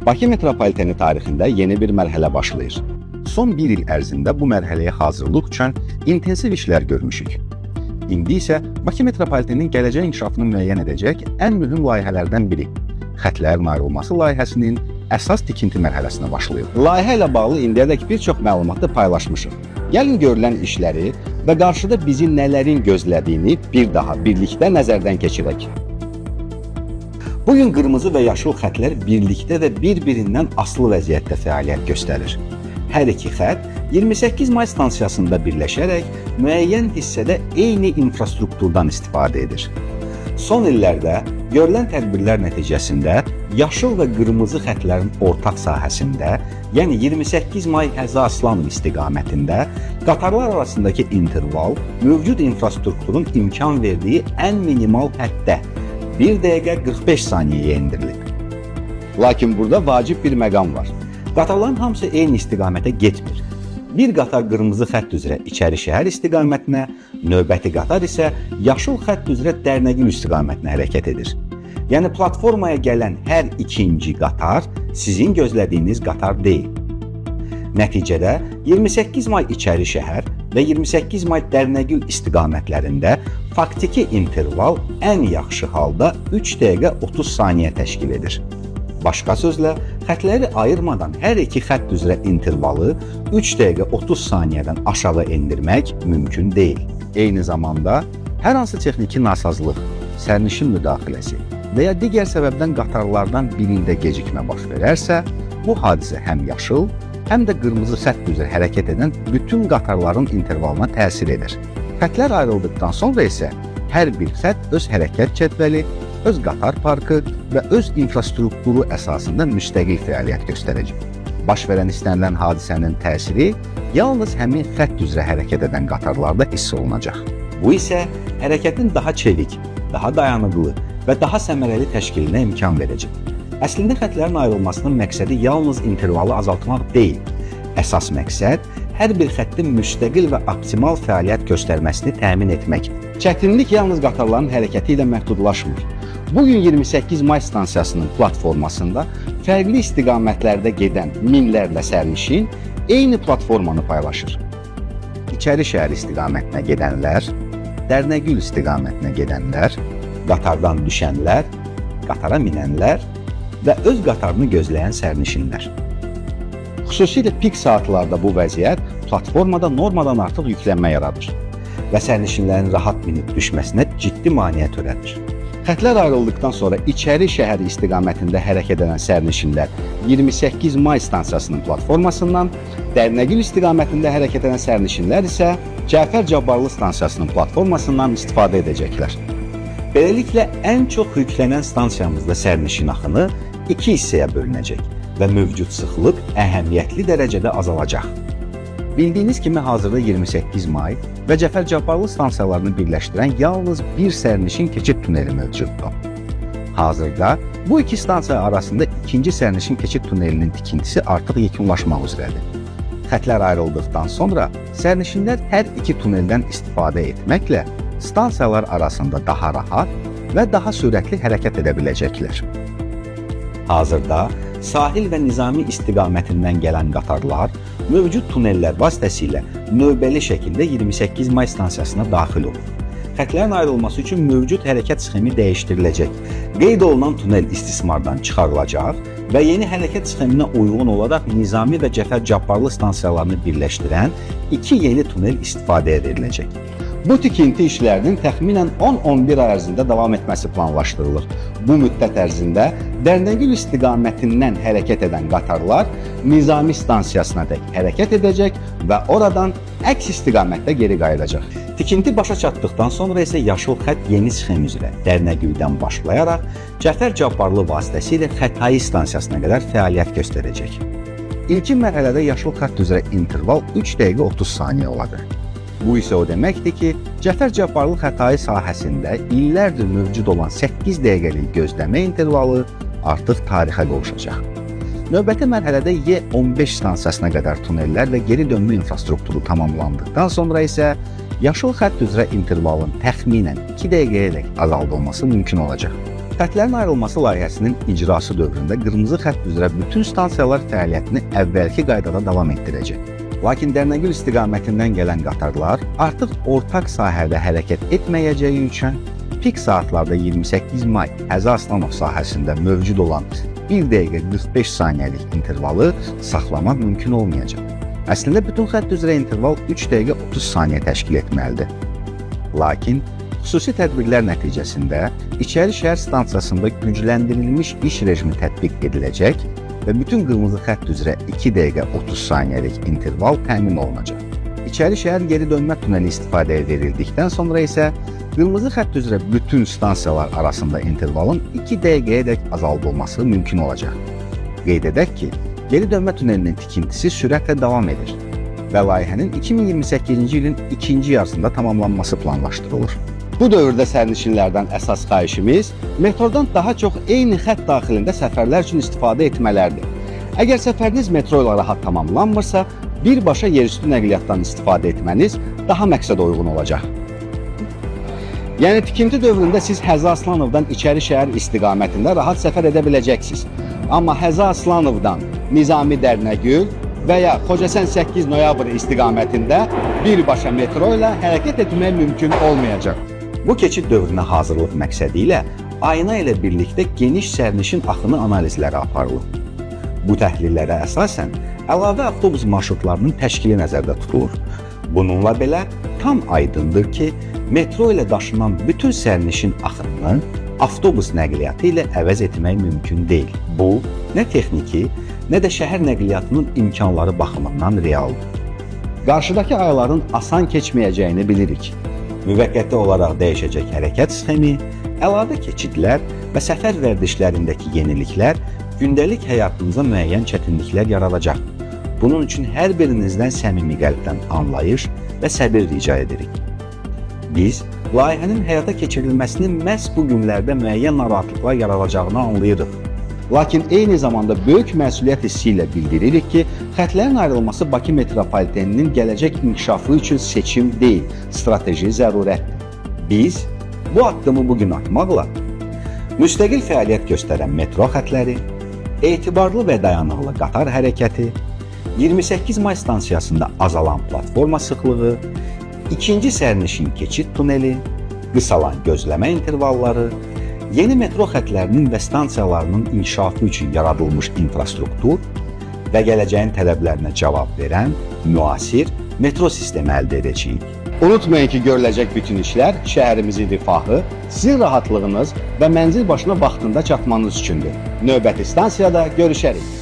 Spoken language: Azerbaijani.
Bakı metropoliteni tarixində yeni bir mərhələ başlayır. Son bir il ərzində bu mərhələyə hazırlıq üçün intensiv işlər görmüşük. İndi isə Bakı metropoliteninin gələcək inkişafını müəyyən edəcək ən mühüm layihələrdən biri xətlərin ayrılması layihəsinin əsas tikinti mərhələsinə başlayır. Layihə ilə bağlı indiyədək bir çox məlumatı paylaşmışıq. Gəlin görülən işləri və qarşıda bizi nələrin gözlədiyini bir daha birlikdə nəzərdən keçirək. Bu gün qırmızı və yaşıl xətlər birlikdə və bir-birindən asılı vəziyyətdə fəaliyyət göstərir. Hər iki xətt 28 May stansiyasında birləşərək müəyyən hissədə eyni infrastrukturdan istifadə edir. Son illərdə görülən tədbirlər nəticəsində yaşıl və qırmızı xətlərin ortaq sahəsində, yəni 28 May Həzi Aslanov istiqamətində qatarlar arasındakı interval mövcud infrastrukturun imkan verdiyi ən minimal həddə 1 dəqiqə 45 saniyəyə endirilib. Lakin burada vacib bir məqam var. Qatarların hamısı eyni istiqamətə getmir. Bir qatar qırmızı xətt üzrə içəri şəhər istiqamətinə, növbəti qatar isə yaşıl xətt üzrə Dərnəgül istiqamətinə hərəkət edir. Yəni platformaya gələn hər ikinci qatar sizin gözlədiyiniz qatar deyil. Nəticədə 28 may içəri şəhər və 28 may Dərnəgül istiqamətlərində faktiki interval ən yaxşı halda 3 dəqiqə 30 saniyə təşkil edir. Başqa sözlə, xətləri ayırmadan hər iki xətt üzrə intervalı 3 dəqiqə 30 saniyədən aşağı endirmək mümkün deyil. Eyni zamanda hər hansı texniki nasazlıq, sərnişin müdaxiləsi və ya digər səbəbdən qatarlardan birində gecikmə baş verərsə, bu hadisə həm yaşıl, həm də qırmızı xətt üzrə hərəkət edən bütün qatarların intervalına təsir edir. Xətlər ayrıldıqdan sonra isə hər bir xətt öz hərəkət cədvəli, öz qatar parkı və öz infrastrukturu əsasında müstəqil fəaliyyət göstərəcək. Baş verən istənilən hadisənin təsiri yalnız həmin xətt üzrə hərəkət edən qatarlarda hiss olunacaq. Bu isə hərəkətin daha çevik, daha dayanıqlı və daha səmərəli təşkilinə imkan verəcək. Əslində xətlərin ayrılmasının məqsədi yalnız intervalı azaltmaq deyil. Əsas məqsəd hər bir xəttin müstəqil və optimal fəaliyyət göstərməsini təmin etməkdir. Çətinlik yalnız qatarların hərəkəti ilə məhdudlaşmır. Bu gün 28 May stansiyasının platformasında fərqli istiqamətlərdə gedən minlərlə sərnişin eyni platformanı paylaşır. İçəri şəhər istiqamətinə gedənlər, Dərnəgül istiqamətinə gedənlər, qatardan düşənlər, qatara minənlər və öz qatarını gözləyən sərnişinlər. Xüsusilə pik saatlarda bu vəziyyət platformada normadan artıq yüklənmə yaradır və sərnişinlərin rahat minib düşməsinə ciddi maneə törədir. Xətlər ayrıldıqdan sonra içəri şəhər istiqamətində hərəkət edən sərnişinlər 28 May stansiyasının platformasından, Dərnəgül istiqamətində hərəkət edən sərnişinlər isə Cəfər Cabbarlı stansiyasının platformasından istifadə edəcəklər. Beləliklə ən çox yüklənən stansiyamızda sərnişin axını iki hissəyə bölünəcək və mövcud sıxlıq əhəmiyyətli dərəcədə azalacaq. Bildiyiniz kimi hazırda 28 May və Cəfər Cabbarlı stansiyalarını birləşdirən yalnız bir sərnişin keçid tuneli mövcuddur. Hazırda bu iki stansiya arasında ikinci sərnişin keçid tunelinin tikintisi artıq yekunlaşmaq üzrədir. Xətlər ayrıldıqdan sonra sərnişinlər hər iki tuneldən istifadə etməklə stansiyalar arasında daha rahat və daha sürətli hərəkət edə biləcəklər. Hazırda sahil və Nizami istiqamətindən gələn qatarlar mövcud tunellər vasitəsilə növbəli şəkildə 28 May stansiyasına daxil olur. Xətlərin ayrılması üçün mövcud hərəkət sxemi dəyişdiriləcək. Qeyd olunan tunel istismardan çıxarılacaq və yeni hərəkət sxeminə uyğun olaraq Nizami və Cəfər Cabbarlı stansiyalarını birləşdirən iki yeni tunel istifadəyə veriləcək. Bu tikinti işlərinin təxminən 10-11 ay ərzində davam etməsi planlaşdırılır. Bu müddət ərzində Dərnəgül istiqamətindən hərəkət edən qatarlar Nizami stansiyasına dək hərəkət edəcək və oradan əks istiqamətdə geri qayıdacaq. Tikinti başa çatdıqdan sonra isə yaşıl xətt yeni sxem üzrə Dərnəgüldən başlayaraq Cəfər Cabbarlı vasitəsilə Xətai stansiyasına qədər fəaliyyət göstərəcək. İlkin mərhələdə yaşıl xətt üzrə interval 3 dəqiqə 30 saniyə olacaq. Bu isə o deməkdir ki, Cəfər Cabbarlı Xətai sahəsində illərdir mövcud olan 8 dəqiqəlik gözləmə intervalı artıq tarixə qovuşacaq. Növbəti mərhələdə Y15 stansiyasına qədər tunellər və geri dönmə infrastrukturu tamamlandıqdan sonra isə yaşıl xətt üzrə intervalın təxminən 2 dəqiqəyədək azaldılması mümkün olacaq. Xətlərin ayrılması layihəsinin icrası dövründə qırmızı xətt üzrə bütün stansiyalar fəaliyyətini əvvəlki qaydada davam etdirəcək. Lakin Dərnəgül istiqamətindən gələn qatarlar artıq ortaq sahədə hərəkət etməyəcəyi üçün pik saatlarda 28 may Həzi Aslanov sahəsində mövcud olan 1 dəqiqə 45 saniyəlik intervalı saxlamaq mümkün olmayacaq. Əslində bütün xətt üzrə interval 3 dəqiqə 30 saniyə təşkil etməlidir. Lakin xüsusi tədbirlər nəticəsində İçəri şəhər stansiyasında gücləndirilmiş iş rejimi tətbiq ediləcək və bütün qırmızı xətt üzrə 2 dəqiqə 30 saniyəlik interval təmin olunacaq. İçəri şəhər geri dönmə tuneli istifadəyə verildikdən sonra isə qırmızı xətt üzrə bütün stansiyalar arasında intervalın 2 dəqiqəyədək azaldılması mümkün olacaq. Qeyd edək ki, geri dönmə tunelinin tikintisi sürətlə davam edir və layihənin 2028-ci ilin ikinci yarısında tamamlanması planlaşdırılır. Bu dövrdə sərnişinlərdən əsas xahişimiz metrodan daha çox eyni xətt daxilində səfərlər üçün istifadə etmələrdir. Əgər səfəriniz metro ilə rahat tamamlanmırsa, birbaşa yerüstü nəqliyyatdan istifadə etməniz daha məqsədə uyğun olacaq. Yəni tikinti dövründə siz Həzi Aslanovdan İçəri şəhər istiqamətində rahat səfər edə biləcəksiniz. Amma Həzi Aslanovdan Nizami Dərnəgül və ya Xocasən 8 noyabr istiqamətində birbaşa metro ilə hərəkət etmək mümkün olmayacaq. Bu keçid dövrünə hazırlıq məqsədi ilə ayna ilə birlikdə geniş sərnişin axını analizləri aparılıb. Bu təhlillərə əsasən əlavə avtobus marşrutlarının təşkili nəzərdə tutulur. Bununla belə tam aydındır ki, metro ilə daşınan bütün sərnişin axınını avtobus nəqliyyatı ilə əvəz etmək mümkün deyil. Bu, nə texniki, nə də şəhər nəqliyyatının imkanları baxımından realdır. Qarşıdakı ayların asan keçməyəcəyini bilirik. Müvəqqəti olaraq dəyişəcək hərəkət sxemi, əlavə keçidlər və səfər vərdişlərindəki yeniliklər gündəlik həyatınıza müəyyən çətinliklər yaradacaq. Bunun üçün hər birinizdən səmimi qəlbdən anlayış və səbir rica edirik. Biz layihənin həyata keçirilməsinin məhz bu günlərdə müəyyən narahatlıqlar yaradacağını anlayırıq. Lakin eyni zamanda böyük məsuliyyət hissi ilə bildiririk ki, xətlərin ayrılması Bakı metropoliteninin gələcək inkişafı üçün seçim deyil, strateji zərurətdir. Biz bu addımı bu gün atmaqla müstəqil fəaliyyət göstərən metro xətləri, etibarlı və dayanıqlı qatar hərəkəti, 28 may stansiyasında azalan platforma sıxlığı, ikinci sərnişin keçid tuneli, qısalan gözləmə intervalları, yeni metro xətlərinin və stansiyalarının inkişafı üçün yaradılmış infrastruktur və gələcəyin tələblərinə cavab verən müasir metro sistemi əldə edəcəyik. Unutmayın ki, görüləcək bütün işlər şəhərimizin rifahı, sizin rahatlığınız və mənzil başına vaxtında çatmanız üçündür. Növbəti stansiyada görüşərik.